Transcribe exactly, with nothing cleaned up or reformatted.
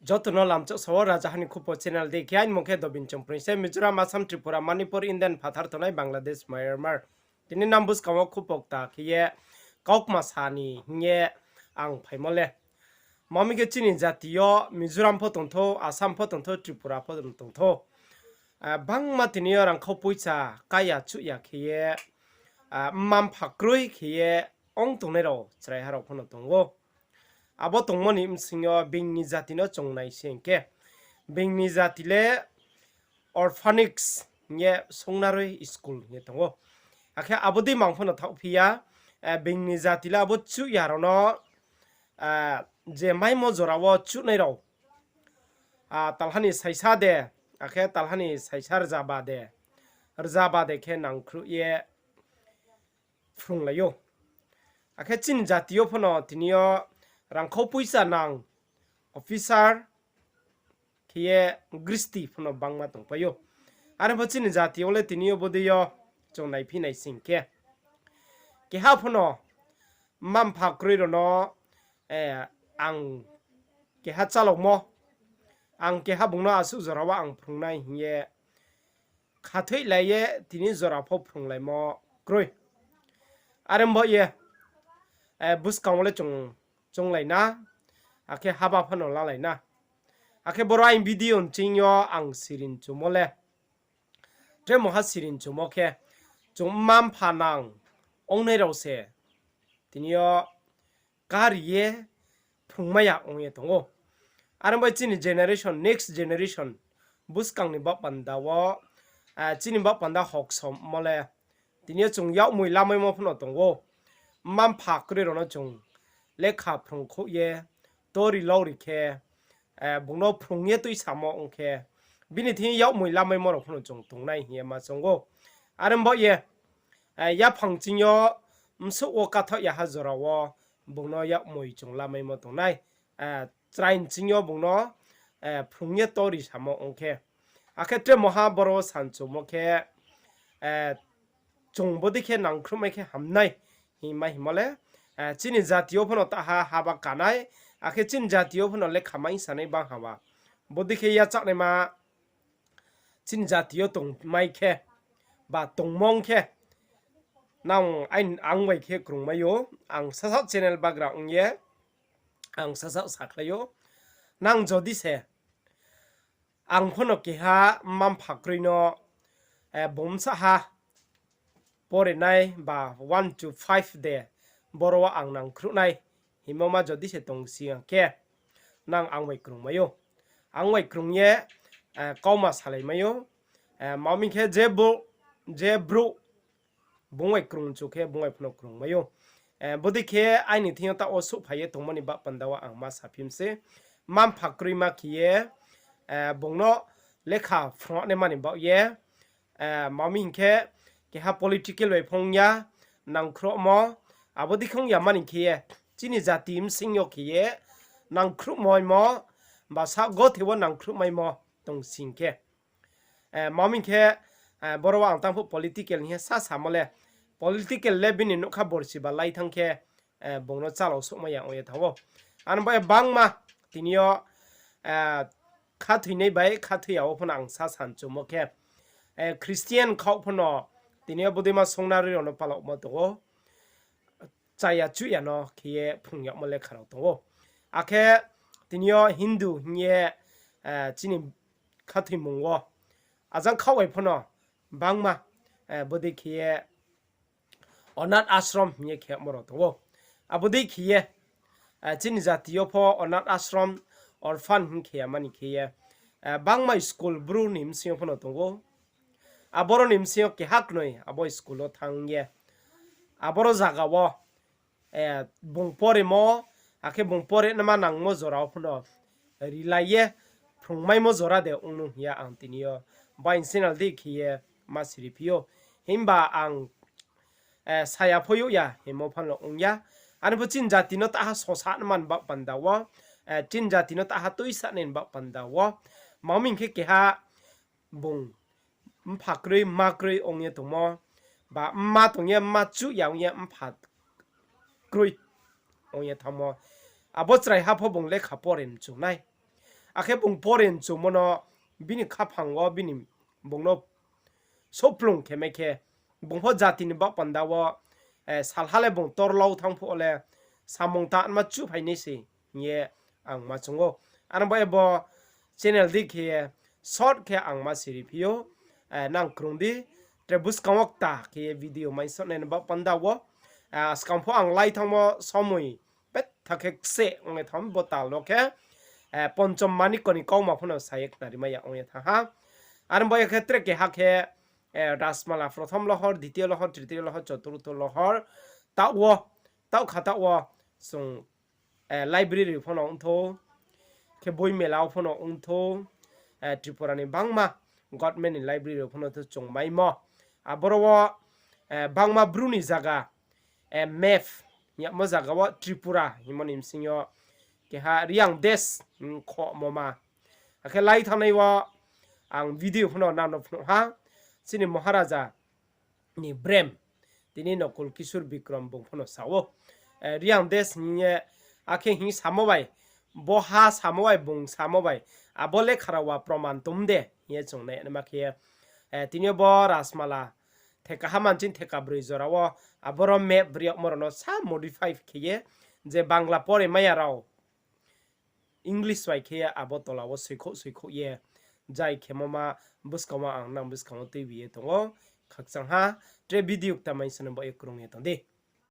Joto no lamchak sao, Rajaha ni Khupo channel dei khe. Aini mung khe Dobin Chongproi se, Mizoram, Assam, Tripura, Manipur, Indian phathar tongnai Bangladesh, Myanmar. Tini nang buskang wo khupo kta khe ye kaukma sa ni hing ye ang phaimo le. Mami khe chini jati yo Mizoram pho tongthou, Assam pho tongthou, Tripura pho tongthou. Bangma tini yo rangkhau poicha kaya chuhya khe ye, mma mpha kroi khe ye ong tongnai rao chraiha rao pho no tong ou. Abo tongmo ni bsing yo being ni jati no chung nai se hing khe, being ni jati le orphanage hing ye songnaroi school hing ye tong ou. Akhe abo dei mang pho no thaohphi ya, being ni jati le abo chuhya rao no, je maimo jora wo chuhnai rao, talha ni saisa de, akhe talha ni saisa rzaba de, rzaba de khe nangkhruh ye phrunglai ou. Akhe chini jati yo pho no tini yo rangkhau poicha nang officer khe ye gristi pho no bangma tongpai ou. Are pho chini jati yo le tini yo bodei yo chung naiphi nai sing khe, keha pho no mma mpha kroi rao no, ang keha chalokmo, ang keha bung no asuh jora wo ang phrungnai hing ye khathoihlai ye tini jora pho phrunglaimo kroi. Are bo ye, buskang wo le chung, chunglai na, akhe haba pho no lalai na. Akhe boro aini video nching yo ang sirinchumo le, tre moha sirinchumo khe, chung mma mpha nang ongnai rao se tini yo kari ye phrungmai ya ong ye tong ou. Are bai chini generation, next generation, buskang ni baoh panda wo, chini baoh panda hoksomo le, tini yo chung yakmoi lamaimo pho no tong ou. Mma mpha kroi rao no chung lekha phrungkhouh ye, tori lauri khe, bung no phrung ye tuisamo ong khe, bini thing yakmoi lamaimo rao pho no chung tongnai hing ye ma choung ou. Are bo ye, yaphang ching yo bsouh wo kathaoh ya ha jora wo bung no yakmoi chung lamaimo tongnai. Chrai nching yo bung no phrung ye tori samo ong khe. Akhe tre moha boro wo sanchumo khe, chung bodei khe nangkhruhmai khe hamnai hingma hingmo le, chini jati yo pho no taha haba kanai, akhe chini jati yo pho no lekha mai sanai bangha ba. Bodei khe yachaknaima chini jati yo tongmai khe, ba tongmong khe, nang ang bai khe krungmai ou, ang sasaoh channel bagra ong ye, ang sasaoh sakhlai ou, nang jodi se, ang pho no keha mma mpha kroi no, bung bsa ha, pore nai ba one to five de, boro wo ang nangkhruh nai, hingmo ma jodi se tong si ang khe, nang ang bai krungmai ou. Ang bai krung ye, kauma salaimai ou. Mami khe je bo, je brouh, bung bai krung chu khe bung bai pho no krungmai ou. Bodei khe aini thing yo taoh wo souhphai ye tongmo ni baoh panda wo ang ma saphi mi se. Mma mpha kroima khe ye, bung no lekha phrungnaima ni baoh ye, mami hing khe keha political bai pho ong ya, nangkhruhmo, abo dei khe ong ya mani khe ye, chini jati bsing yo khe ye, nangkhruhmaimo, ba sa gothe wo nangkhruhmaimo tong sing khe. Mami khe, boro wo ang tang phuh political hing ye sa samo le, political le bini nougkha borsi ba lai thanng khe, bung no chalao souhmai ya ong ye thanng ou. Ano bai bangma tini yo, khathoinai bai khathoi ya wo pho no ang sa sanchumo khe, Christian khaoh pho no tini yo bodeima songnaroi rao no palauhmo tong ou. Chaya chuhya no khe ye phrung yagmo lekha rao tong ou. Akhe tini yo Hindu hing ye, chini khathoimung wo ajang khaoh bai pho no bangma, bodei khe ye অনাথ আশ্রম hing ye khe yagmo rao tong ou. Abo dei khe ye, chini jati yo pho অনাথ আশ্রম, orphan hing khe ya mani khe ye, bangma school Bru ni bsing yo pho no tong ou. Aboro ni bsing yo keha knoi abo school wo thanng ye, aboro zaga wo, bung poremo, akhe bung pore nama nangmo jora wo pho no rilai ye phrungmaimo jora de ong nu hing ya ang tini yo bai channel dei khe ye ma siriphi ou. Himba ang saya pho youh ya hingmo pha no ong ya. Ani pho chini jati no taha sosa nma ni baoh panda wo, chini jati no taha tuisa nai ni baoh panda wo, mami hing khe keha bung mpha kroi mma kroi ong ye tongmo, ba mma tong ye mma chuh ya ong ye mpha kroi ong ye thanngmo. Abo chraiha pho bung lekha pore mchu nai. Akhe bung pore mchumo no bini khaphang wo bini bung no souhplung khe mai khe, bung pho jati ni baoh panda wo, eh, salha le bung torlau thanng phuh wo le samung tangma chuhphai nai se hing ye ang ma choung ou. Aro bai bo channel di khe ye short khe ang ma siri phi ou, eh, nang krung di, tre buskang wo kta khe ye video mai sotnai ni baoh panda wo, eh, skang pho ang lai thanngmo somoi betha khe kse ong ye thanng bo tal wo khe, eh, Ponchom Manikya ni kauma pho no sa ye khnari mai ya ong ye thanng ha. Aro bai khe tre keha khe, eh, Rasmala prothom lohor, ditiyo lohor, tritiyo lohor, choturtho lohor, taoh wo, taoh kha taoh wo chung, eh, library pho no ongthou, khe boi mela wo pho no ongthou, eh, Tripura ni bangma government ni library pho no to chung maimo. Aboro wo, eh, bangma Bru ni zaga, eh, map hingmo zaga wo Tripura hingmo ni bsing yo keha Reang Desh, mm, khomo ma. Akhe lai thanngnai wo ang video pho no nang no phnuh ha, chini Maharaja ni brem, tini Nakul Kishore Bikram bung pho no sa ou, eh, Reang Desh hing ye, akhe hing samo bai, bo ha samo bai, bung samo bai, abo lekha rao wa proman tong de hing ye chung nai naima khe, eh, tini yo bo Rasmala theka ha manching theka broi jora wo, aboro map briyagmo rao no sa modify khe ye, je Bangla pore mai ya rao, English bai khe abo tola wo soikhouh soikhouh ye, jai khemo ma buskang wo ang nang buskang wo tuibi ye tong ou, khakchang ha, tre video kta mai sano bo ye krung ye tong di.